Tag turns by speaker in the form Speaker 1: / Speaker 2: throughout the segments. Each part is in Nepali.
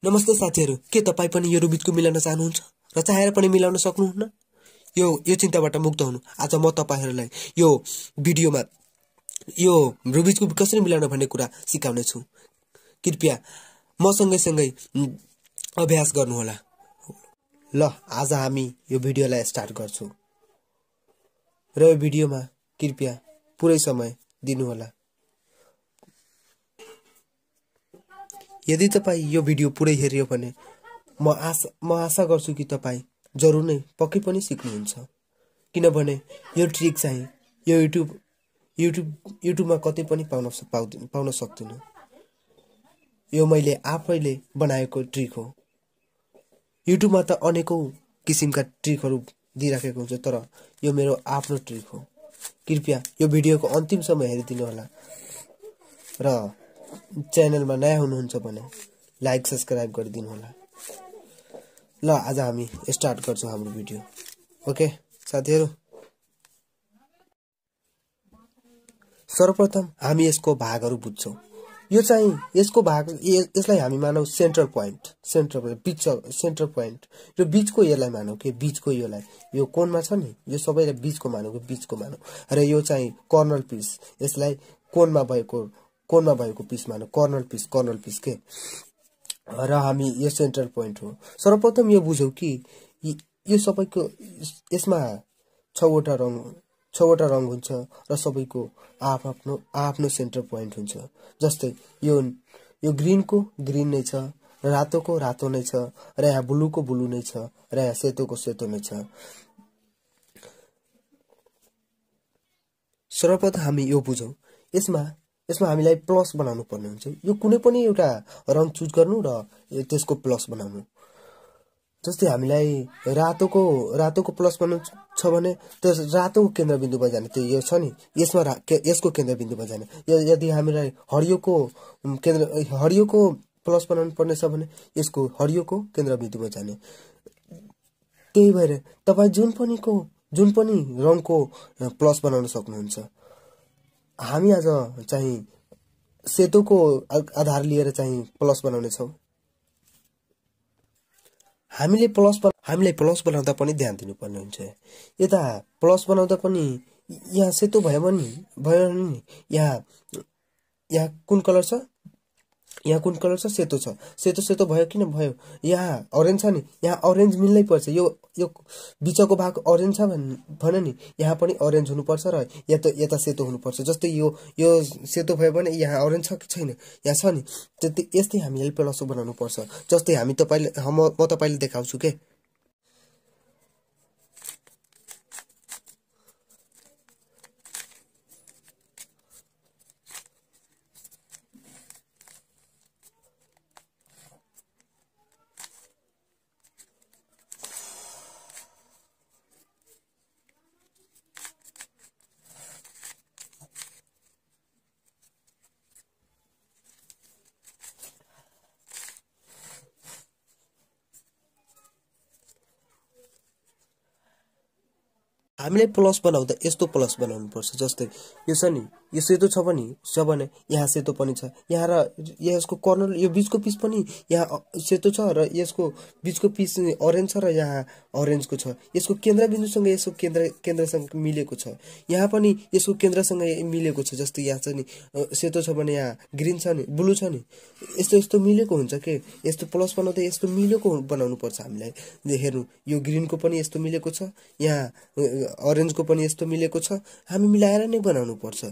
Speaker 1: नमस्ते साथीहरु, के तपाई पनि यो रुबिकको मिलाउन चाहनुहुन्छ र चाहेर पनि मिलाउन सक्नुहुन्न? यो चिन्ताबाट मुक्त हुनु। आज म तपाईहरुलाई यो भिडियोमा यो रुबिकको कसरी मिलाउन भन्ने कुरा सिकाउने छु। कृपया म सँगै अभ्यास गर्नु होला। ल, आज हामी यो भिडियोलाई स्टार्ट गर्छौं। र यो भिडियोमा कृपया पुरै समय दिनु होला। यदि तपाई यो भिडियो पुरै हेर्यो भने म आशा गर्छु कि तपाई जरुर नै पक्कै पनि सिक्नुहुन्छ। किनभने यो ट्रिक चाहिँ यो युट्युबमा कतै पनि पाउन सक्दिनु। यो मैले आफैले बनाएको ट्रिक हो। युट्युबमा त अनेकौं किसिमका ट्रिकहरु दिइराखेको हुन्छ, तर यो मेरो आफ्नो ट्रिक हो। कृपया यो भिडियोको अन्तिमसम्म हेरिदिनु होला। र च्यानलमा नयाँ हुनुहुन्छ भने लाइक सब्स्क्राइब गरिदिनु होला। ल, आज हामी स्टार्ट गर्छौं हाम्रो भिडियो। ओके साथीहरु, सर्वप्रथम हामी यसको भागहरु बुझ्छौं। यो चाहिँ यसको भाग यसलाई हामी मानौ सेन्टर पोइन्ट, सेन्टर पोइन्ट। यो बीचको यसलाई मानौ के बीचको यो कोणमा छ नि, यो सबैलाई बीचको मानौ के बीचको मानौ। र यो चाहिँ कर्नल पिस, यसलाई कोणमा भएको पिस मानौ, कर्नल पिस के। र हामी यो सेन्टर पोइन्ट हो। सर्वप्रथम यो बुझौ कि यो सबैको यसमा 6वटा रंग हुन्छ र सबैको आफ्नो सेन्टर पोइन्ट हुन्छ। जस्तै यो ग्रीनको ग्रीन नै छ, रातोको रातो नै छ, र यहाँ ब्लूको ब्लू नै छ, र यहाँ सेतोको सेतो नै छ। सर्वप्रथम हामी यो बुझौ, यसमा हामीलाई प्लस बनाउनु पर्ने हुन्छ। यो कुनै पनि एउटा रंग चुज गर्नु र त्यसको प्लस बनाउनु। जस्तै हामीलाई रातोको प्लस बनाउनु छ भने त्यस रातोको केन्द्रबिन्दुमा जाने, त्यो यो छ नि, यसको केन्द्रबिन्दुमा जाने। यदि हामीलाई हरियोको प्लस बनाउनु पर्ने छ भने यसको हरियोको केन्द्रबिन्दुमा जाने। त्यही भएर तपाई जुन पनि रंगको प्लस बनाउन सक्नुहुन्छ। हामी आज चाहिँ सेतोको आधार लिएर चाहिँ प्लस बनाउने छौं। हामीले प्लस बनाउँदा पनि ध्यान दिनुपर्ने हुन्छ। यता प्लस बनाउँदा पनि यहाँ सेतो भयो भने यहाँ कुन कलर छ, सेतो छ। सेतो भयो किन भयो? यहाँ ऑरेन्ज छ नि, यहाँ ऑरेन्ज मिल्नै पर्छ। यो बीचको भाग ऑरेन्ज छ भने नि यहाँ पनि ऑरेन्ज हुनुपर्छ र यता सेतो हुनुपर्छ। जस्तै यो सेतो भयो भने यहाँ ऑरेन्ज छ कि छैन, यहाँ छ नि। यस्तै हामीले प्लस बनाउनु पर्छ। जस्तै म तपाईलाई देखाउँछु के। हामीले प्लस बनाउँदा यस्तो प्लस बनाउनु पर्छ। जस्तै यो छ नि, यो सेतो छ भने यहाँ सेतो पनि छ। यहाँ र यसको कर्नल, यो बीचको पिस पनि यहाँ सेतो छ र यसको बीचको पिस ऑरेन्ज छ र यहाँ ऑरेन्जको छ। यसको केन्द्रबिन्दुसँग यसको केन्द्रसँग मिलेको छ। यहाँ पनि यसको केन्द्रसँग मिलेको छ। जस्तै यहाँ छ नि, सेतो छ भने यहाँ ग्रीन छ नि, ब्लू छ नि, यस्तो मिलेको हुन्छ के। यस्तो प्लस बनाउँदा यस्तो मिलेको बनाउनु पर्छ हामीलाई। हेर्नु, यो ग्रीनको पनि यस्तो मिलेको छ, यहाँ ऑरेन्जको पनि यस्तो मिलेको छ। हामी मिलाएर नै बनाउनु पर्छ।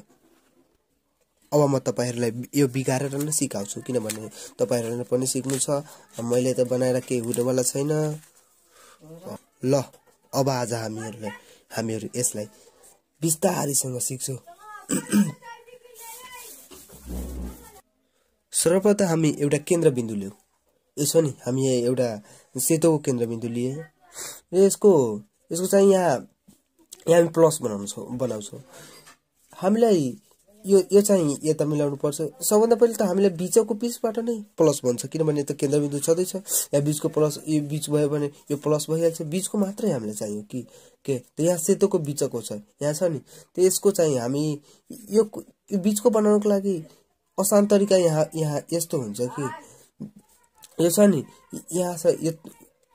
Speaker 1: अब म तपाईहरुलाई यो बिगारेर नै सिकाउँछु, किनभने तपाईहरुले पनि सिक्नु छ। मैले त बनाएर केही हुनेवाला छैन। ल, अब आज हामीहरु यसलाई बिस्तारैसँग सिक्छौं। सर्वप्रथम हामी एउटा केन्द्रबिन्दु लियौ। यसो नि, हामी एउटा सेतोको केन्द्रबिन्दु लिए। यसको चाहिँ यहाँ हामी प्लस बनाउँछौं। हामीलाई यो चाहिँ यता मिलाउनु पर्छ। सबभन्दा पहिले त हामीले बीचको पिसबाट नै प्लस बन्छ, किनभने त केन्द्रबिन्दु छँदैछ। यहाँ बीचको प्लस, यो बीच भयो भने यो प्लस भइहाल्छ। बीचको मात्रै हामीलाई चाहियो के त यहाँ सेतोको बीचको छ, यहाँ छ नि। त यसको चाहिँ हामी यो बीचको बनाउनको लागि आसान तरिका यहाँ यस्तो हुन्छ कि यो छ नि यहाँ छ यो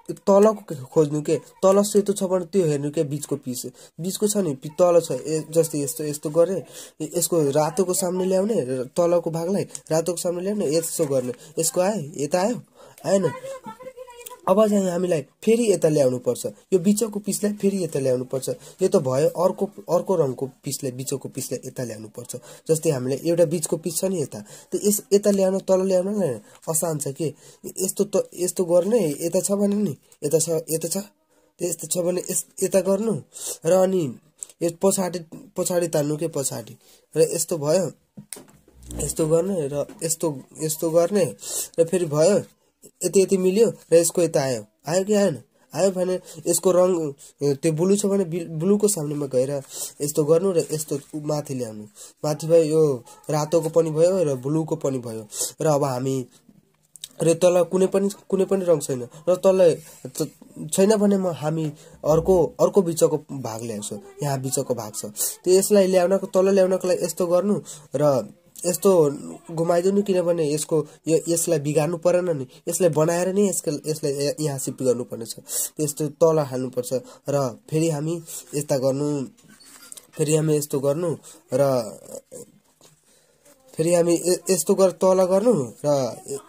Speaker 1: तलको खोज्नु के तल सेतो छ भने त्यो हेर्नु के बीचको छ नि तल छ जस्तै यस्तो गरे यसको रातोको सामने ल्याउने तलको भागलाई रातोको सामने ल्याउने यसो गर्ने यसको आयो यता आएन अब चाहिँ हामीलाई फेरि यता ल्याउनु पर्छ यो बीचको पिसलाई फेरि यता ल्याउनु पर्छ यो त भयो अर्को रङको पिसलाई बीचको पिसलाई यता ल्याउनु पर्छ जस्तै हामीले एउटा बीचको पिस छ नि यता त यता ल्याउन तल ल्याउन आसान छ के यस्तो गर्ने यता छ भने नि यता छ त्यस्तो छ भने यता गर्नु र अनि यो पछाडी तान्नु के पछाडी र यस्तो भयो यस्तो गर्ने र यस्तो गर्ने र फेरि भयो यति मिल्यो र यसको यता आयो कि आएन आयो भने यसको रङ त्यो ब्लू छ भने ब्लूको सामनेमा गएर यस्तो गर्नु र यस्तो माथि ल्याउनु माथि भयो यो रातोको पनि भयो र ब्लूको पनि भयो र अब हामी र तल कुनै पनि रङ छैन र तल छैन भने हामी अर्को बीचको भाग ल्याउँछौँ यहाँ बीचको भाग छ त्यो यसलाई तल ल्याउनको लागि यस्तो गर्नु र यस्तो घुमाइदिनु किनभने यसलाई बिगार्नु परेन नि यसलाई बनाएर नै यसलाई यहाँ सिफ्ट गर्नुपर्ने छ त्यस्तो तल हाल्नुपर्छ र फेरि हामी यस्तो गर्नु र फेरि हामी यस्तो तल गर्नु र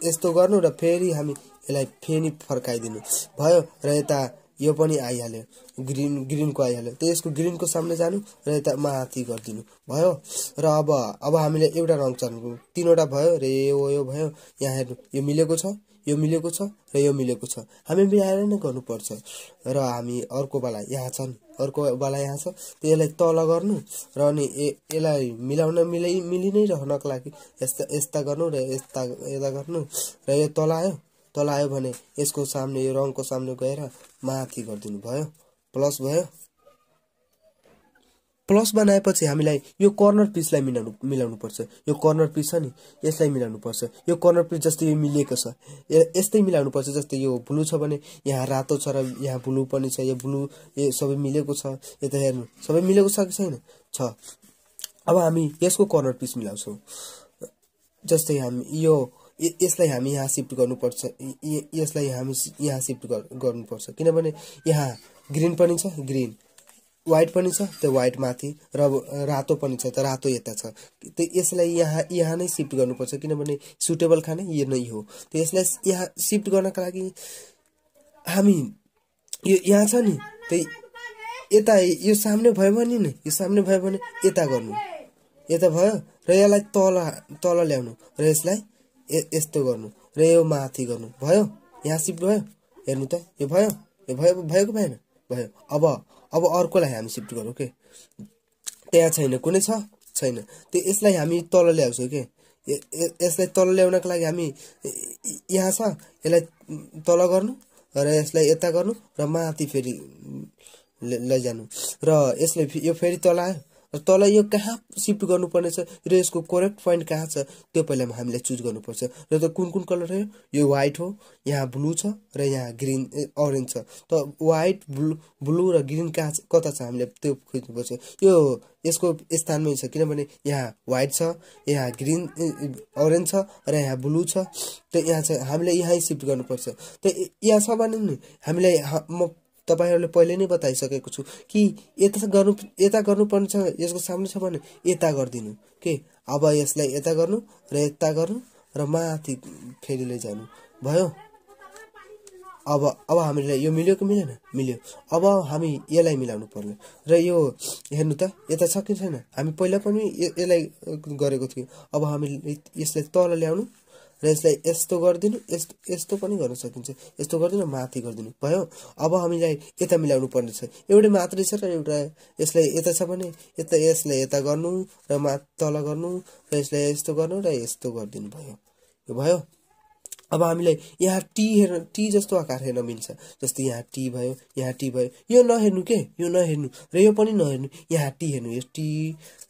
Speaker 1: यस्तो गर्नु र फेरि हामी यसलाई फेरि फर्काइदिनु भयो र यता यो पनि आइहाल्यो ग्रीनको आइहाल्यो त यसको ग्रीनको सामने जानु र यता माथि गरिदिनु भयो र अब हामीले एउटा रङ चाहनु तीनवटा भयो र यो भयो यहाँ हेर्नु यो मिलेको छ र यो मिलेको छ हामी मिलाएर नै गर्नुपर्छ र हामी अर्को वाला यहाँ छ त यसलाई तल गर्नु र अनि यसलाई मिलाउन मिलि नै रहनको लागि यस्ता गर्नु र यता गर्नु र यो तल आयो भने यसको सामने यो रङको सामने गएर माथि गरिदिनु भयो प्लस बनाएपछि हामीलाई यो कर्नर पिसलाई मिलाउनु पर्छ यो कर्नर पिस छ नि यसलाई मिलाउनु पर्छ यो कर्नर पिस जस्तै यो मिलेको छ यस्तै मिलाउनु पर्छ जस्तै यो ब्लू छ भने यहाँ रातो छ र यहाँ ब्लू पनि छ यो ब्लू यो सबै मिलेको छ यता हेर्नु सबै मिलेको छ कि छैन छ अब हामी यसको कर्नर पिस मिलाउँछौँ जस्तै हामी यसलाई हामी यहाँ सिफ्ट गर्नुपर्छ यसलाई हामी यहाँ सिफ्ट गर्नुपर्छ किनभने यहाँ ग्रीन पनि छ ग्रीन व्हाइट पनि छ त्यो व्हाइट माथि र रातो पनि छ त रातो यता छ त यसलाई यहाँ नै सिफ्ट गर्नुपर्छ किनभने सुटेबल खाने यो नै हो त यसलाई यहाँ सिफ्ट गर्नका लागि हामी यो यहाँ छ नि त यता यो सामने भयो भने यता गर्नु यता भयो र यसलाई तल ल्याउनु र यसलाई यस्तो गर्नु र यो माथि गर्नु भयो यहाँ सिफ्ट भयो हेर्नु त यो भयो कि भएन भयो अब अर्कोलाई हामी सिफ्ट गरौँ के त्यहाँ छैन कुनै छैन त्यो यसलाई हामी तल ल्याउँछौँ के यसलाई तल ल्याउनको लागि हामी यहाँ छ यसलाई तल गर्नु र यसलाई यता गर्नु र माथि फेरि लैजानु र यसले यो फेरि तल आयो र तल यो कहाँ सिफ्ट गर्नुपर्ने छ र यसको करेक्ट पोइन्ट कहाँ छ त्यो पहिला हामीले चुज गर्नुपर्छ र त कुन कलर हो यो व्हाइट हो यहाँ ब्लू छ र यहाँ ग्रीन अरेन्ज छ त व्हाइट ब्लू र ग्रीन कता छ हामीले त्यो खोज्नुपर्छ यो यसको स्थानमै छ किनभने यहाँ व्हाइट छ यहाँ ग्रीन अरेन्ज छ र यहाँ ब्लू छ त यहाँ छ हामीले यही सिफ्ट गर्नुपर्छ त यहाँ छ भने नि हामीलाई म तपाईहरुले पहिले नै बताइसकेको छु कि यता गर्नुपर्ने छ यसको सामने छ भने यता गर्दिनु के अब यसलाई यता गर्नु र माथि फेरि लैजानु भयो अब हामीले यो मिल्यो कि मिल्यो अब हामी यसलाई मिलाउनु पर्ने र यो हेर्नु त यता छ कि छैन हामी पहिला पनि यसलाई गरेको थियो अब हामी यसलाई तल ल्याउनु र यसलाई यस्तो गर्दिनु यस्तो पनि गर्न सकिन्छ यस्तो गर्दिनु माथि गर्दिनु भयो अब हामीलाई यता मिलाउनु पर्ने छ एउटै मात्रै छ र एउटा यसलाई यता छ भने यसलाई यता गर्नु र तल गर्नु र यसलाई यस्तो गर्नु र यस्तो गर्दिनु भयो यो भयो अब हामीलाई यहाँ टी जस्तो आकार हेर्न मिल्छ जस्तै यहाँ टी भयो यो नहेर्नु के यो नहेर्नु र यो पनि नहेर्नु यहाँ टी हेर्नु यो टी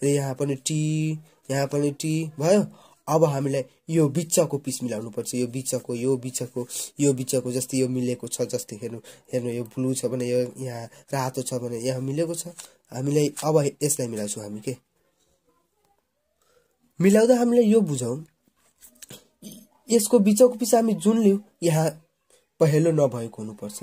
Speaker 1: र यहाँ पनि टी भयो अब हामीलाई यो बीचको पिस मिलाउनु पर्छ यो बीचको जस्तै यो मिलेको छ जस्तै हेर्नु यो ब्लू छ भने यो यहाँ रातो छ भने यहाँ मिलेको छ हामीलाई अब यसलाई मिलाउँछौँ हामी के मिलाउँदा हामीलाई यो बुझौँ यसको बिचको पिस हामी जुन लियौँ यहाँ पहेँलो नभएको हुनुपर्छ,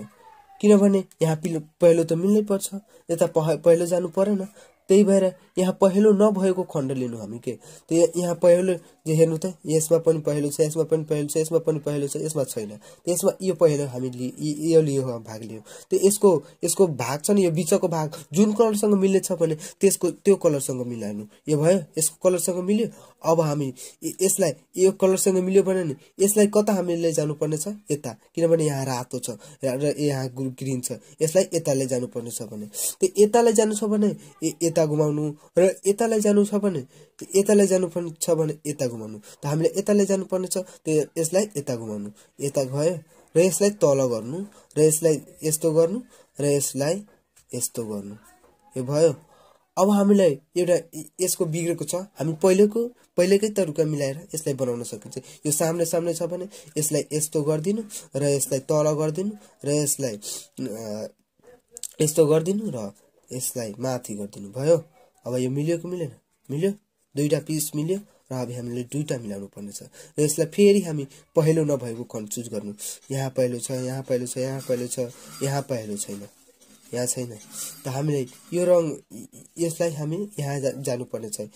Speaker 1: किनभने यहाँ पहेँलो त मिल्नै पर्छ, यता पहेँलो जानु परेन। त्यही भएर यहाँ पहेँलो नभएको खण्ड लिनु हामी के। त यहाँ पहेँलो जे हेर्नु त, यसमा पनि पहेँलो छ, यसमा पनि पहेँलो छ, यसमा पनि पहेँलो छ, यसमा छैन। त्यसमा यो पहेँलो हामी यो लियो, भाग लियो। त यसको भाग छ नि, यो बिचको भाग जुन कलरसँग मिल्नेछ भने त्यो कलरसँग मिलाउनु। यो भयो, यसको कलरसँग मिल्यो। अब हामी यसलाई यो कलरसँग मिल्यो भने नि यसलाई कता हामीले जानुपर्ने छ, यता, किनभने यहाँ रातो छ र यहाँ ग्रिन छ। यसलाई यताले जानुपर्ने छ भने त यताले जानु छ भने यता घुमाउनु, र यतालाई जानु छ भने यतालाई जानुपर्ने छ भने यता घुमाउनु। त हामीले यताले जानुपर्ने छ, त्यो यसलाई यता घुमाउनु, यता गयो, र यसलाई तल गर्नु, र यसलाई यस्तो गर्नु, र यसलाई यस्तो गर्नु। यो भयो। अब हामीलाई एउटा यसको बिग्रेको छ, हामी पहिलेकै तरिका मिलाएर यसलाई बनाउन सकिन्छ। यो सामने सामने छ भने यसलाई यस्तो गरिदिनु, र यसलाई तल गरिदिनु, र यसलाई यस्तो गरिदिनु, र यसलाई माथि गरिदिनु। भयो। अब यो मिल्यो कि मिलेन? मिल्यो। दुईटा पिस मिल्यो, र अब हामीले दुईटा मिलाउनु पर्ने छ। र यसलाई फेरि हामी पहेँलो नभएको खण्ड चुज गर्नु। यहाँ पहेँलो छ, यहाँ पहेँलो छ, यहाँ पहेँलो छ, यहाँ पहेँलो छैन, यहाँ छैन। त हामीले यो रङ यसलाई हामी यहाँ जानुपर्ने छ,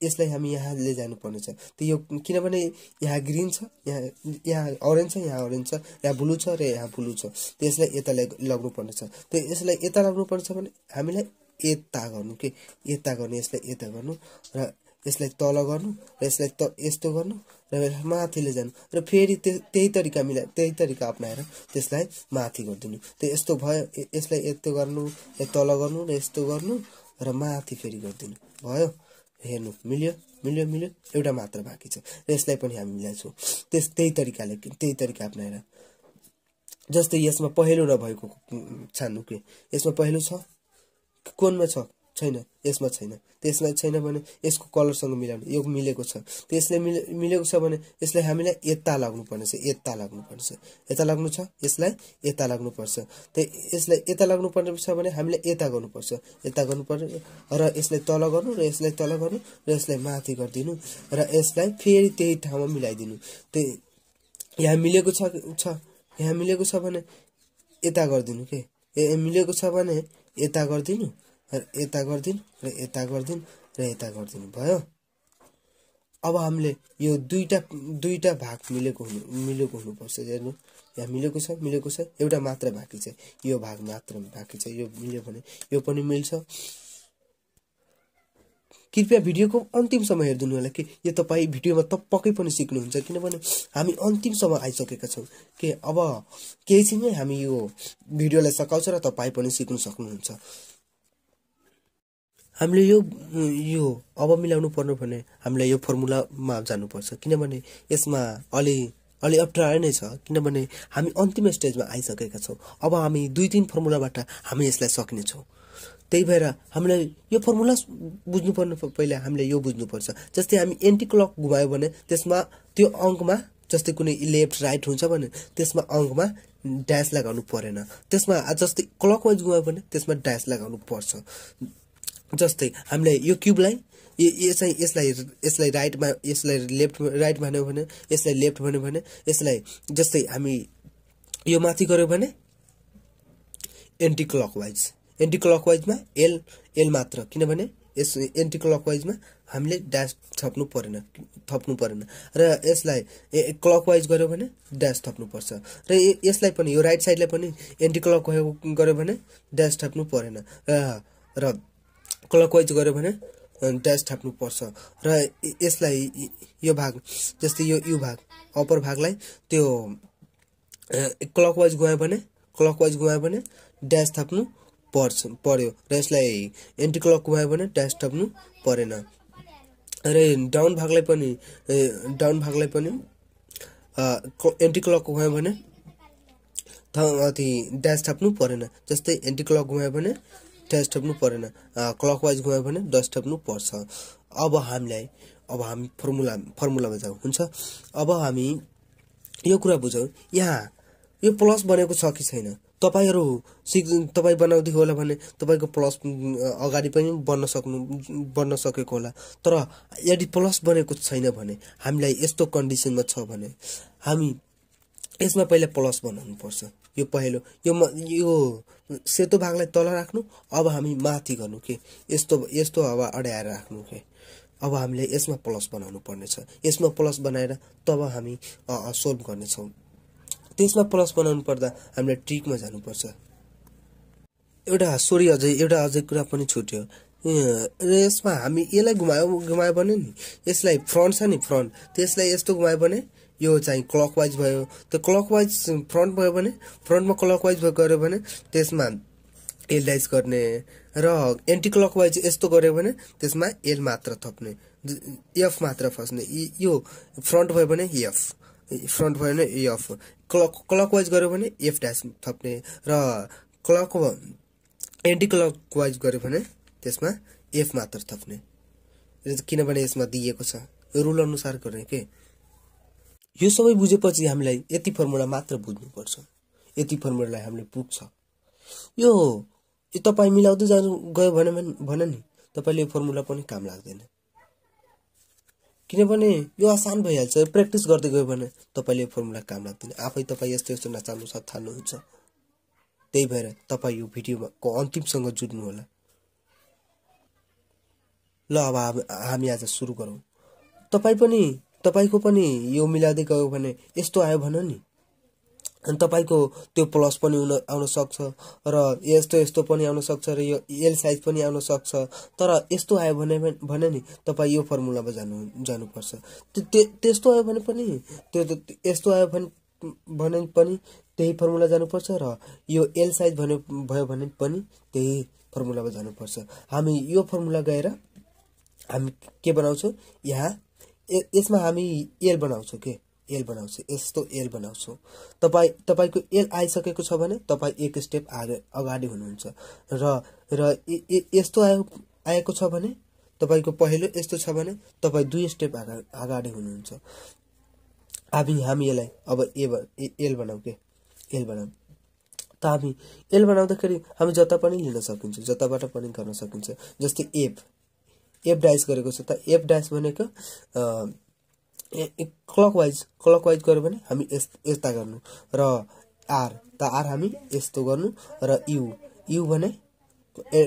Speaker 1: यसलाई हामी यहाँले जानुपर्ने छ। त यो किनभने यहाँ ग्रिन छ, यहाँ अरेन्ज छ, यहाँ अरेन्ज छ, यहाँ ब्लू छ, र यहाँ ब्लू छ। त यसलाई यता लग्नुपर्ने छ। त यसलाई यता लग्नुपर्ने छ भने हामीलाई यता गर्नु के, यता गर्नु, यसलाई यता गर्नु, र यसलाई तल गर्नु, र यसलाई यस्तो गर्नु, र माथिले जानु, र फेरि त्यही तरिका अप्नाएर त्यसलाई माथि गरिदिनु। त यस्तो भयो। यसलाई यस्तो गर्नु, तल गर्नु, र यस्तो गर्नु, र माथि फेरि गरिदिनु। भयो। हेर्नु, मिल्यो। एउटा मात्र बाँकी छ, र यसलाई पनि हामी मिलाउँछौँ त्यही तरिका अप्नाएर। जस्तै यसमा पहेँलो नभएको छान्नु के, यसमा पहेँलो छ, कोनमा छ, छैन, यसमा छैन। त्यसमा छैन भने यसको कलरसँग मिलाउनु, यो मिलेको छ। त्यसले मिलेको छ भने यसलाई हामीलाई यता लाग्नुपर्ने छ, यता लाग्नु छ, यसलाई यता लाग्नुपर्छ। त यसलाई यता लाग्नुपर्ने छ भने हामीले यता गर्नुपर्छ, र यसलाई तल गर्नु, र यसलाई तल गर्नु, र यसलाई माथि गरिदिनु, र यसलाई फेरि त्यही ठाउँमा मिलाइदिनु। त यहाँ मिलेको छ भने यता गरिदिनु के, मिलेको छ भने यता गरिदिनु, र यता गरिदिनु, र यता गरिदिनु, र यता गरिदिनु। भयो। अब हामीले यो दुईटा भाग मिलेको हुनुपर्छ। हेर्नु, यहाँ मिलेको छ, एउटा मात्र बाँकी छ, यो भाग मात्र बाँकी छ। यो मिल्यो भने यो पनि मिल्छ। कृपया भिडियोको अन्तिमसम्म हेरिदिनु होला कि यो तपाईँ भिडियोमा पक्कै पनि सिक्नुहुन्छ, किनभने हामी अन्तिमसम्म आइसकेका छौँ के। अब केही छिनै हामी यो भिडियोलाई सकाउँछ, र तपाईँ पनि सिक्नु सक्नुहुन्छ। हामीले यो अब मिलाउनु पर्नु भने हामीलाई यो फर्मुलामा जानुपर्छ, किनभने यसमा अलि अप्ठ्यारो नै छ, किनभने हामी अन्तिम स्टेजमा आइसकेका छौँ। अब हामी 2-3 फर्मुलाबाट हामी यसलाई सक्नेछौँ। त्यही भएर हामीलाई यो फर्मुला बुझ्नुपर्नु, पहिला हामीले यो बुझ्नुपर्छ। जस्तै हामी एन्टी क्लक घुमायो भने त्यसमा त्यो अङ्कमा, जस्तै कुनै लेफ्ट राइट हुन्छ भने त्यसमा अङ्कमा ड्यास लगाउनु परेन। त्यसमा जस्तै क्लकवाइज घुमायो भने त्यसमा ड्यास लगाउनु पर्छ। जस्तै हामीले यो क्युबलाई यसलाई राइटमा, यसलाई राइट भन्यो भने, यसलाई लेफ्ट भन्यो भने, यसलाई जस्तै हामी यो माथि गर्यो भने एन्टी क्लकवाइजमा एल मात्र, किनभने यस एन्टी क्लकवाइजमा हामीले ड्यास थप्नु परेन, र यसलाई क्लकवाइज गर्यो भने ड्यास थप्नुपर्छ, र यसलाई पनि यो राइट साइडलाई पनि एन्टी क्लक गर्यो भने ड्यास थप्नु परेन, र क्लकवाइज गर्यो भने ड्यास थप्नु पर्छ। र यसलाई यो भाग, जस्तै यो भाग अप्पर भागलाई त्यो क्लकवाइज घुमायो भने ड्यास थप्नु पर्यो, र यसलाई एन्टी क्लक घुमायो भने ड्यास थप्नु परेन। र डाउन भागलाई पनि एन्टी क्लक घुमायो भने ड्यास थप्नु परेन। जस्तै एन्टी क्लक घुमायो भने ड्यास थप्नु परेन, क्लकवाइज घुमायो भने ड्यास थप्नु पर्छ। अब हामी फर्मुलामा जाउँ, हुन्छ। अब हामी यो कुरा बुझौँ, यहाँ यो प्लस बनेको छ कि छैन। त तपाईहरु तपाई बनाउँदै होला भने तपाईको प्लस अगाडि पनि बन्न सकेको होला। तर यदि प्लस बनेको छैन भने हामीलाई यस्तो कन्डिसनमा छ भने हामी यसमा पहिला प्लस बनाउनु पर्छ। यो पहिलो यो सेतो भागलाई तल राख्नु, अब हामी माथि गर्नु के यस्तो अब अड्याएर राख्नु के। अब हामीले यसमा प्लस बनाउनु पर्नेछ। यसमा प्लस बनाएर तब हामी सोल्भ गर्ने छौं। त्यसमा प्लस बनाउनु पर्दा हामीले ट्रिकमा जानुपर्छ। एउटा अझै कुरा पनि छुट्यो। यसमा हामी यसलाई घुमायो भने नि यसलाई फ्रन्ट छ नि फ्रन्ट, त्यसलाई यस्तो घुमायो भने यो चाहिँ क्लकवाइज भयो। त्यो क्लकवाइज फ्रन्ट भयो भने फ्रन्टमा क्लकवाइज गऱ्यो भने त्यसमा एल डाइस गर्ने र एन्टी क्लकवाइज यस्तो गर्यो भने त्यसमा एल मात्र थप्ने, एफ मात्र फस्ने। यो फ्रन्ट भयो भने एफ, फ्रन्ट भयो भने एफ, क्लकवाइज गर्यो भने एफ डाइस थप्ने र एन्टी क्लकवाइज गर्यो भने त्यसमा एफ मात्र थप्ने, किनभने यसमा दिएको छ। यो रुल अनुसार गर्ने के। यो सबै बुझेपछि हामीलाई यति फर्मुला मात्र बुझ्नुपर्छ। यति फर्मुलालाई हामीले पुग्छ। यो तपाई मिलाउँदै जानु गयो भने नि तपाईले यो फर्मुला पनि काम लाग्दैन, किनभने यो आसान भइहाल्छ। प्र्याक्टिस गर्दै गयो भने तपाईले यो फर्मुला काम लाग्दैन। आफै तपाई यस्तो नचाल्नु थाल्नुहुन्छ। त्यही भएर तपाई यो भिडियोको अन्तिमसँग जुड्नु होला। ल अब हामी आज सुरु गरौँ। तपाईको पनि यो मिलाउँदै गयो भने यस्तो आयो भने नि अनि तपाईको त्यो प्लस पनि आउन सक्छ र यस्तो पनि आउन सक्छ र यो एल साइज पनि आउन सक्छ। तर यस्तो आयो भने नि तपाई यो फर्मुलामा जानुपर्छ। त्यस्तो आयो भने पनि यस्तो आयो भने पनि त्यही फर्मुला जानुपर्छ र यो एल साइज भयो भने पनि त्यही फर्मुलामा जानुपर्छ। हामी यो फर्मुला गएर हामी के बनाउँछौं, यहाँ यसमा हामी एल बनाउँछौं के, एल बनाउँछ, यस्तो एल बनाउँछौं। तपाईको एल आइसकेको छ भने तपाई एक स्टेप अगाडि हुनुहुन्छ र यस्तो आएको छ भने तपाईको पहिलो यस्तो छ भने तपाई दुई स्टेप अगाडि हुनुहुन्छ। हामी यसलाई अब एल बनाऊ के, एल बनाऊ। त हामी एल बनाउँदाखेरि हामी जता पनि लिन सकिन्छ, जताबाट पनि गर्न सकिन्छ। जस्तै एफ डाइस गरेको छ त एफ डाइस भनेको क्लकवाइज गर्यो भने हामी यस्ता गर्नु र आर हामी यस्तो गर्नु र यु भने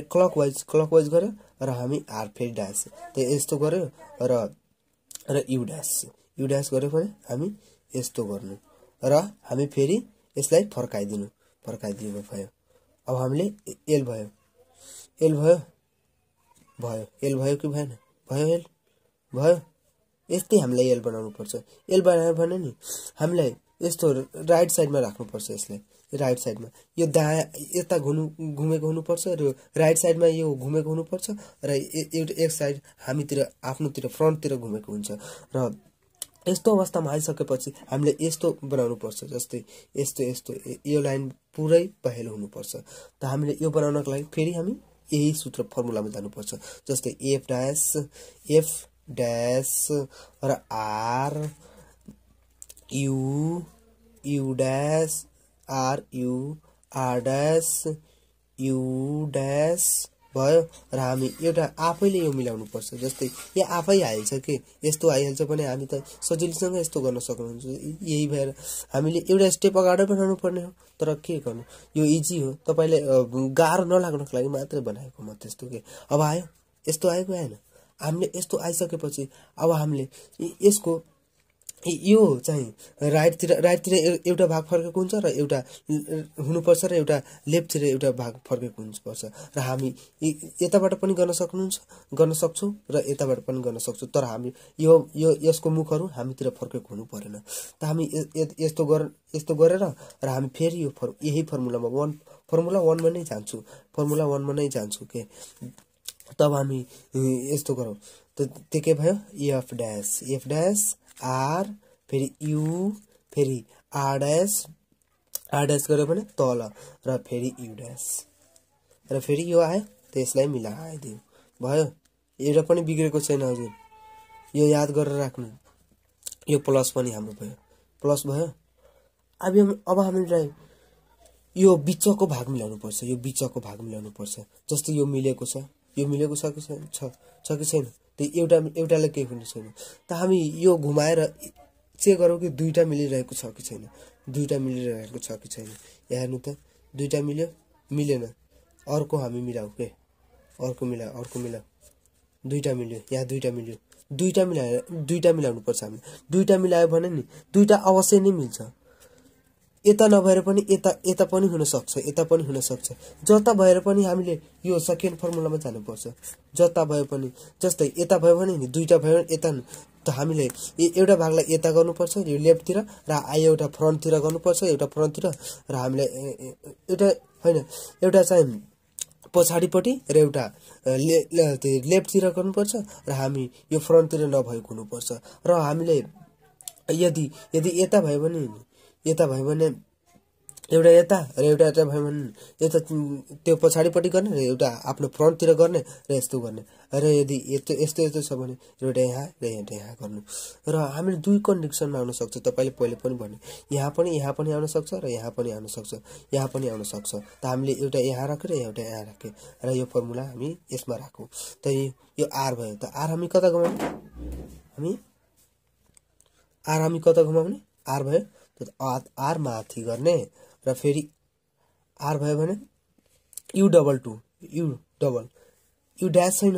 Speaker 1: क्लकवाइज गर्यो र हामी आर फेरि डाइस त यस्तो गर्यो र यु डाइस गर्यो भने हामी यस्तो गर्नु र हामी फेरि यसलाई फर्काइदिनु भयो। अब हामीले एल भयो कि भएन, भयो। यस्तै हामीलाई एल बनाउनु पर्छ। एल बनायो भने नि हामीलाई यस्तो राइट साइडमा राख्नुपर्छ। यसलाई राइट साइडमा यो दायाँ यता घुमेको हुनुपर्छ र राइट साइडमा यो घुमेको हुनुपर्छ र एक साइड हामीतिर आफ्नोतिर फ्रन्टतिर घुमेको हुन्छ। र यस्तो अवस्थामा आइसकेपछि हामीले यस्तो बनाउनु पर्छ। जस्तै यस्तो यो लाइन पुरै पहेँलो हुनुपर्छ। त हामीले यो बनाउनको लागि फेरि हामी यही सूत्र फर्मुलामा जानुपर्छ। जस्तै एफ डैश र R U dash R dash U dash भयो र हामी एउटा आफैले यो मिलाउनु पर्छ। जस्तै यो आफै आइहाल्छ के, यस्तो आइहाल्छ भने हामी त सजिलैसँग यस्तो गर्न सक्नुहुन्छ। यही भएर हामीले एउटा स्टेप अगाडि बनाउनु पर्ने हो। तर के गर्नु, यो इजी हो। तपाईले गाह्रो नलाग्नको लागि मात्रै बनाएको म त्यस्तो के। अब आयो, यस्तो आएको आएन। हामीले यस्तो आइसकेपछि अब हामीले यसको यो चाहिँ राइटतिर एउटा भाग फर्केको हुन्छ र एउटा हुनुपर्छ र एउटा लेफ्टतिर एउटा भाग फर्केको हुनुपर्छ र हामी यताबाट पनि गर्न सक्छौं र यताबाट पनि गर्न सक्छौं। तर हामी यसको मुखहरू हामीतिर फर्केको हुनु पर्दैन। त हामी यस्तो गरेर र हामी फेरि यही फर्मुला 1 मा नै जान्छु के। तब हामी यस्तो गरौँ त त्यो के भयो, एफ डैश आर फेरि यु फेरि आर डैश गर्यो भने तल र फेरि यु डैश र फेरि यो आयो त यसलाई मिलाइदियो भयो। एउटा पनि बिग्रेको छैन हजुर, यो याद गरेर राख्नु। यो प्लस पनि हाम्रो भयो, प्लस भयो। अब हामीलाई यो बिचको भाग मिलाउनु पर्छ, यो बिचको भाग मिलाउनु पर्छ। जस्तै यो मिलेको छ, यो मिलेको छ कि छैन, छ कि छैन, त्यो एउटाले केही पनि छैन। त हामी यो घुमाएर चेक गरौँ कि दुईटा मिलिरहेको छ कि छैन, दुईटा मिलिरहेको छ कि छैन। यहाँ हेर्नु त, दुईटा मिल्यो, मिलेन, अर्को हामी मिलाऊ के, अर्को मिलाऊ, दुईटा मिल्यो, यहाँ दुईटा मिल्यो, दुईटा मिलाउनु पर्छ हामीले। दुईटा मिलायो भने नि दुईटा अवश्य नै मिल्छ। यता नभएर पनि यता पनि हुन सक्छ, यता पनि हुन सक्छ। जता भएर पनि हामीले यो सेकेन्ड फर्मुलामा जानुपर्छ। जता भए पनि, जस्तै यता भयो भने नि दुईटा भयो भने यता, त हामीले एउटा भागलाई यता गर्नुपर्छ यो लेफ्टतिर, र एउटा फ्रन्टतिर गर्नुपर्छ, एउटा फ्रन्टतिर, र हामीले एउटा होइन, एउटा चाहिँ पछाडिपट्टि र एउटा लेफ्टतिर गर्नुपर्छ, र हामी यो फ्रन्टतिर नभएको हुनुपर्छ। र हामीले यदि यता भयो भने एउटा यता र एउटा भयो भने यता त्यो पछाडिपट्टि गर्ने र एउटा आफ्नो फ्रन्टतिर गर्ने र यस्तो गर्ने। र यदि यस्तो छ भने एउटा यहाँ र एउटा यहाँ गर्नु। र हामीले दुई कन्डिसनमा आउन सक्छ। तपाईँले पहिले पनि भने यहाँ पनि आउन सक्छ र यहाँ पनि आउन सक्छ, यहाँ पनि आउन सक्छ। त हामीले एउटा यहाँ राख्यो र एउटा यहाँ राख्यो, र यो फर्मुला हामी यसमा राखौँ। त यो आर भयो। त आर हामी कता घुमाउने, आर भयो। आर माथि गर्ने, र फेरि आर भयो भने यु डबल यु ड्यास छैन,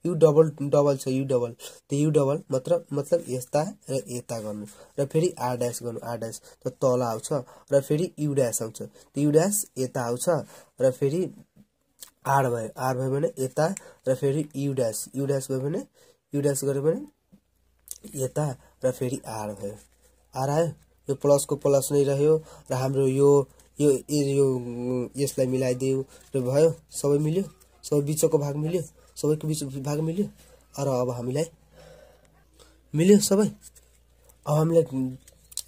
Speaker 1: यु डबल छ, यु डबल। त यु डबल मतलब यस्ता र यता गर्नु, र फेरि आर ड्यास गर्नु, आर ड्यास त तल आउँछ, र फेरि यु ड्यास आउँछ। त यु ड्यास यता आउँछ, र फेरि आर भयो भने यता, र फेरि यु ड्यास भयो भने यु ड्यास गऱ्यो भने यता, र फेरि आर भयो। आर आयो, यो प्लसको प्लस नै रह्यो, र हाम्रो यो यसलाई मिलाइदियो र भयो, सबै मिल्यो, सबै बिचको भाग मिल्यो, सबैको बिचको भाग मिल्यो। र अब हामीलाई मिल्यो सबै। अब हामीलाई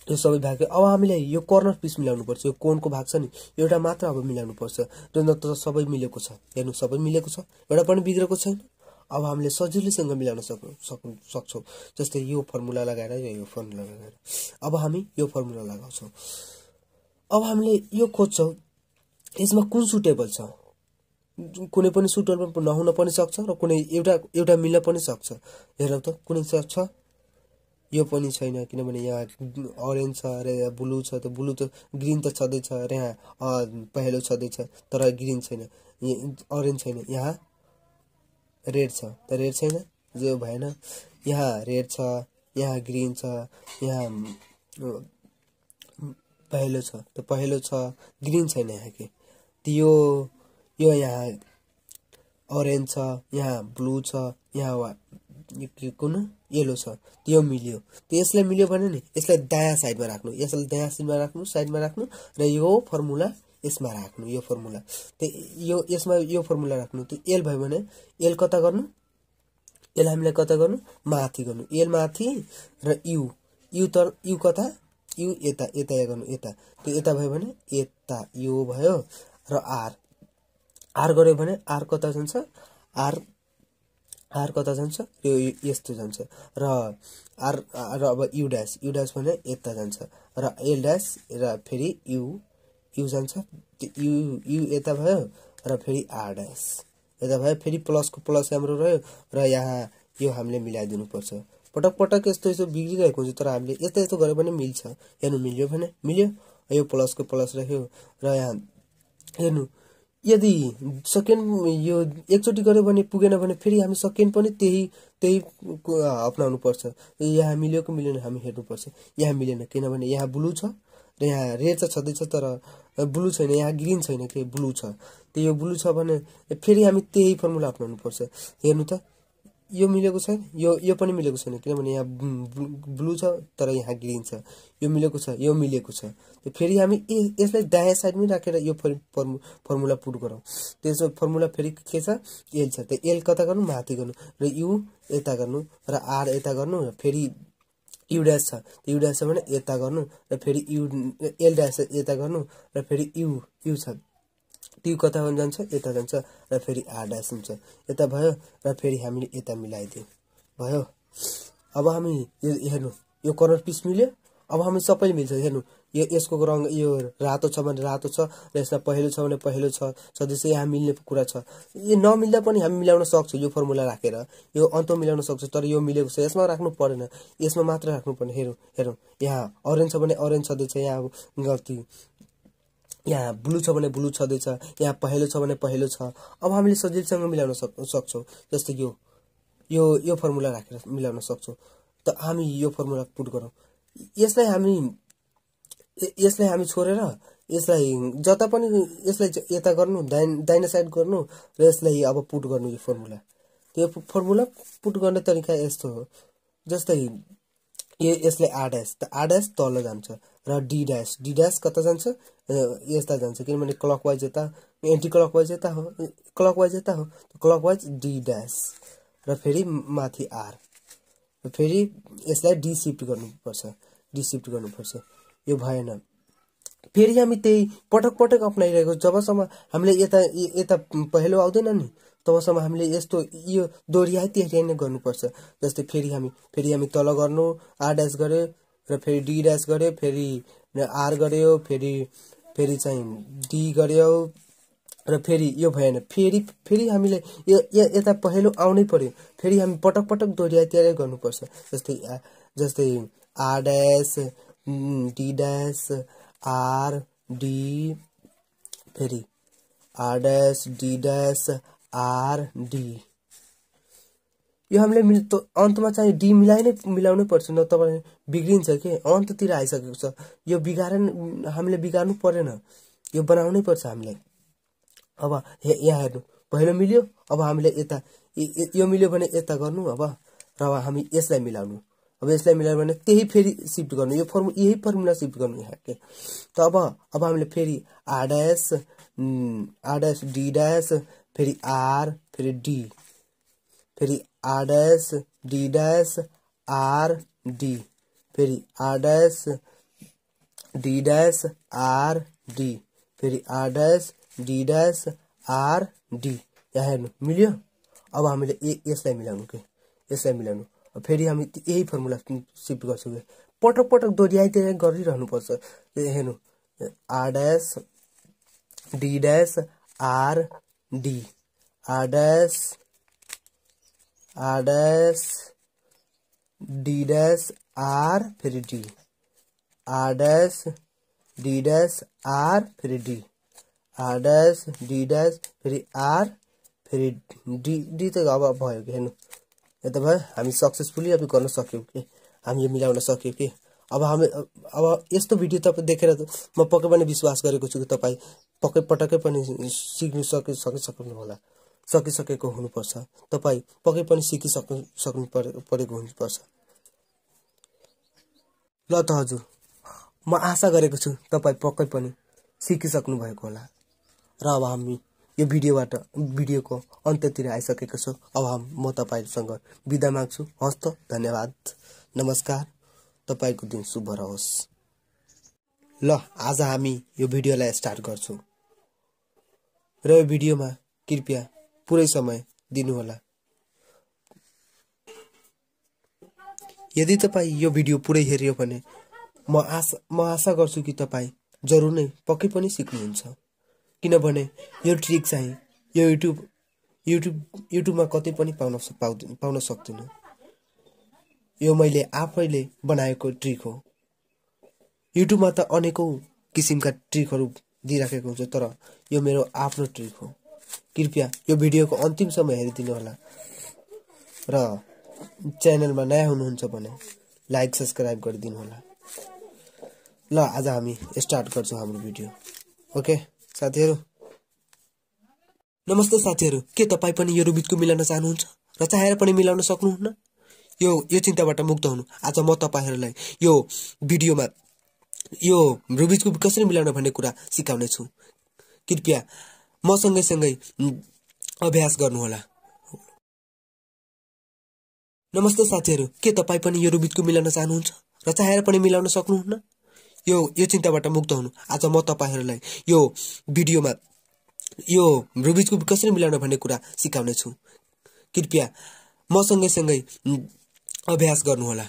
Speaker 1: यो सबै भाग, अब हामीलाई यो कर्नर पिस मिलाउनु पर्छ। यो कोनको भाग छ नि, एउटा मात्र अब मिलाउनु पर्छ, र नत्र सबै मिलेको छ। हेर्नु, सबै मिलेको छ, एउटा पनि बिग्रेको छैन। अब हामीले सजिलैसँग मिलाउन सक्छौँ। जस्तै यो फर्मुला लगाएर यो फर्मुला लगाएर अब हामी यो फर्मुला लगाउँछौँ। अब हामीले यो खोज्छौँ यसमा कुन सुटेबल छ। कुनै पनि सुटेबल नहुन पनि सक्छ, र कुनै एउटा मिल्न पनि सक्छ। हेरौँ त, कुनै छ, यो पनि छैन, किनभने यहाँ अरेन्ज छ र यहाँ ब्लू छ। त ब्लू त ग्रिन त छँदैछ, र यहाँ पहेँलो छँदैछ, तर ग्रिन छैन, अरेन्ज छैन। यहाँ रेड छ, त रेड छैन, जो भएन। यहाँ रेड छ, यहाँ ग्रिन छ, यहाँ पहेँलो छ, त पहेँलो छ, ग्रिन छैन यहाँ के। यो यहाँ अरेन्ज छ, यहाँ ब्लू छ, यहाँ कुन येलो छ, त्यो मिल्यो। त यसलाई मिल्यो भने नि यसलाई दायाँ साइडमा राख्नु, यसलाई दायाँ साइडमा राख्नु, र यो फर्मुला यसमा राख्नु, यो फर्मुला। त यसमा यो फर्मुला राख्नु। त एल भयो भने एल कता गर्नु, एल हामीलाई कता गर्नु, माथि गर्नु, एल माथि, र यु कता, यु यता गर्नु, यता। त यता भयो भने यता यो भयो, र आर गऱ्यो भने आर कता जान्छ, आर कता जान्छ, यो यस्तो जान्छ, र अब यु ड्यास भने यता जान्छ, र एल ड्यास, र फेरि यु जान्छ। यु यता भयो, र फेरि आर ड्यास यता भयो, फेरि प्लसको प्लस हाम्रो रह्यो, र यहाँ यो हामीले मिलाइदिनु पर्छ। पटक यस्तो बिग्रिरहेको हुन्छ, तर हामीले यस्तो गऱ्यो भने मिल्छ। हेर्नु, मिल्यो भने मिल्यो, यो प्लसको प्लस रह्यो, र यहाँ हेर्नु, यदि सेकेन्ड यो एकचोटि गऱ्यो भने पुगेन भने फेरि हामी सेकेन्ड पनि त्यही अपनाउनु पर्छ। यहाँ मिल्यो कि मिलेन हामी हेर्नुपर्छ। यहाँ मिलेन, किनभने यहाँ ब्लू छ, र यहाँ रेड चाहिँ छँदैछ, तर ब्लू छैन, यहाँ ग्रिन छैन के, ब्लू छ। त यो ब्लू छ भने फेरि हामी त्यही फर्मुला अपनाउनु पर्छ। हेर्नु त, यो मिलेको छैन, यो पनि मिलेको छैन, किनभने यहाँ ब्लू छ, तर यहाँ ग्रिन छ। यो मिलेको छ, यो मिलेको छ। त फेरि हामी यसलाई दायाँ साइडमै राखेर यो फर्मुला पुट गरौँ। त्यसो फर्मुला फेरि के छ, एल छ। त एल कता गर्नु, माथि गर्नु, र यु यता गर्नु, र आर यता गर्नु, र फेरि यु ड्यास छ। यु ड्यास छ भने यता गर्नु, र फेरि एल ड्यास यता गर्नु, र फेरि यु छ, यु कता जान्छ, यता जान्छ, र फेरि आर ड्यास हुन्छ। यता भयो, र फेरि हामीले यता मिलाइदियो, भयो। अब हामी हेर्नु, यो कर्नर पिस मिल्यो। अब हामी सबैले मिल्छ। हेर्नु, यसको रङ यो रातो छ भने रातो छ र यसमा पहेँलो छ भने पहेँलो छ सदस्य यहाँ मिल्ने कुरा छ। यो नमिल्दा पनि हामी मिलाउन सक्छौँ यो फर्मुला राखेर, यो अन्त मिलाउन सक्छौँ। तर यो मिलेको छ, यसमा राख्नु पर्दैन, यसमा मात्र राख्नु पर्ने। हेरौँ यहाँ अरेन्ज छ भने अरेन्ज छँदैछ, यहाँ गल्ती, यहाँ ब्लू छ भने ब्लू छँदैछ, यहाँ पहेँलो छ भने पहेँलो छ। अब हामीले सजिलैसँग मिलाउन सक्छौँ। जस्तै यो फर्मुला राखेर मिलाउन सक्छौँ। त हामी यो फर्मुला पुट गरौँ। यसलाई हामी छोडेर यसलाई जता पनि यसलाई यता गर्नु, दाहिने साइड गर्नु र यसलाई अब पुट गर्नु यो फर्मुला। त्यो फर्मुला पुट गर्ने तरिका यस्तो हो। जस्तै यसले आर ड्यास तल जान्छ र डी ड्यास कता जान्छ, यता जान्छ, किनभने क्लकवाइज यता, एन्टी क्लकवाइज यता हो, क्लकवाइज यता हो, क्लकवाइज डी ड्यास र फेरि माथि आर, फेरि यसलाई डी सिफ्ट गर्नुपर्छ। यो भएन, फेरि हामी त्यही पटक अपनाइरहेको। जबसम्म हामीले यता पहेँलो आउँदैन नि तबसम्म हामीले यस्तो यो दोहोऱ्याइ नै गर्नुपर्छ। जस्तै फेरि हामी तल गर्नु, आर ड्यास गऱ्यो र फेरि डी ड्यास गऱ्यो, फेरि आर गऱ्यो, फेरि चाहिँ डी गऱ्यो र फेरि यो भएन, फेरि हामीले यता पहेँलो आउनै पर्यो, फेरि हामी पटक दोहोऱ्याइ गर्नुपर्छ। जस्तै R dash D dash R D, फेरि R dash D dash R D. यो हामीले अन्तमा चाहिँ डी मिलाउनै पर्छ, न तपाईँ बिग्रिन्छ के, अन्ततिर आइसकेको छ। यो हामीले बिगार्नु परेन, यो बनाउनै पर्छ हामीले। अब यहाँ हेर्नु, पहिलो मिल्यो, अब हामीले यता यो मिल्यो भने यता गर्नु। अब र हामी यसलाई मिलाउनु, अब यसलाई मिलायो भने त्यही फेरि सिफ्ट गर्नु, यही फर्मुला सिफ्ट गर्नु यहाँ के। त अब हामीले फेरि आर ड्यास डी ड्यास, फेरि आर, फेरि डी, फेरि R dash D dash R D, फेरि R dash D dash R D, फेरि R dash D dash R D. यहाँ हेर्नु मिल्यो। अब हामीले यसलाई मिलाउनु, फेरि हामी यही फर्मुला सिफ्ट गर्छौँ कि पटक दोहोऱ्याइ गरिरहनुपर्छ। हेर्नु, R dash D dash R D, R dash D dash R, फेरि D, R dash D dash R, फेरि D, R dash D dash, फेरि आर, फेरि डी त अब भयो कि। हेर्नु यता भयो, हामी सक्सेसफुली अब गर्न सक्यौँ कि, हामी यो मिलाउन सक्यौँ कि। अब यस्तो भिडियो तपाईँ देखेर म पक्कै पनि विश्वास गरेको छु कि तपाईँ पटक्कै पनि सिक्नु सक्नु होला, सकिसकेको हुनुपर्छ। तपाईँ पक्कै पनि सक्नु परेको हुनुपर्छ। ल त हजुर, म आशा गरेको छु तपाईँ पक्कै पनि सिकिसक्नु भएको होला। र अब हामी यो भिडियोको अन्त्यतिर आइसकेको छु। अब म तपाईँसँग बिदा माग्छु। हस्त, धन्यवाद, नमस्कार, तपाईँको दिन शुभ रहोस्। ल आज हामी यो भिडियोलाई स्टार्ट गर्छौँ र यो भिडियोमा कृपया पुरै समय दिनुहोला। यदि तपाईँ यो भिडियो पुरै हेर्यो भने म आशा गर्छु कि तपाईँ जरुर नै पक्कै पनि सिक्नुहुन्छ। किनभने यो ट्रिक चाहिँ यो युट्युबमा कतै पनि पाउन सक्दिन। यो मैले आफैले बनाएको ट्रिक हो। युट्युबमा त अनेकौं किसिमका ट्रिकहरू दिइराखेको हुन्छ, तर यो मेरो आफ्नो ट्रिक हो। कृपया यो भिडियोको अन्तिमसम्म हेरिदिनु होला र च्यानलमा नयाँ हुनुहुन्छ भने लाइक सब्स्क्राइब गरिदिनु होला। ल आज हामी स्टार्ट गर्छौँ हाम्रो भिडियो। ओके साथीहरू, नमस्ते साथीहरू, के तपाईँ पनि यो रुबिकको मिलाउन चाहनुहुन्छ र चाहेर पनि मिलाउन सक्नुहुन्न? यो चिन्ताबाट मुक्त हुनु। आज म तपाईहरूलाई यो भिडियोमा यो रुबिकको कसरी मिलाउन भन्ने कुरा सिकाउने छु। कृपया म सँगै अभ्यास गर्नुहोला। नमस्ते साथीहरू, के तपाईँ पनि यो रुबिकको मिलाउन चाहनुहुन्छ र चाहेर पनि मिलाउन सक्नुहुन्न? यो चिन्ताबाट मुक्त हुनु। आज म तपाईहरूलाई यो भिडियोमा यो रुबिकको कसरी मिलाउन भन्ने कुरा सिकाउने छु। कृपया म सँगै अभ्यास गर्नुहोला।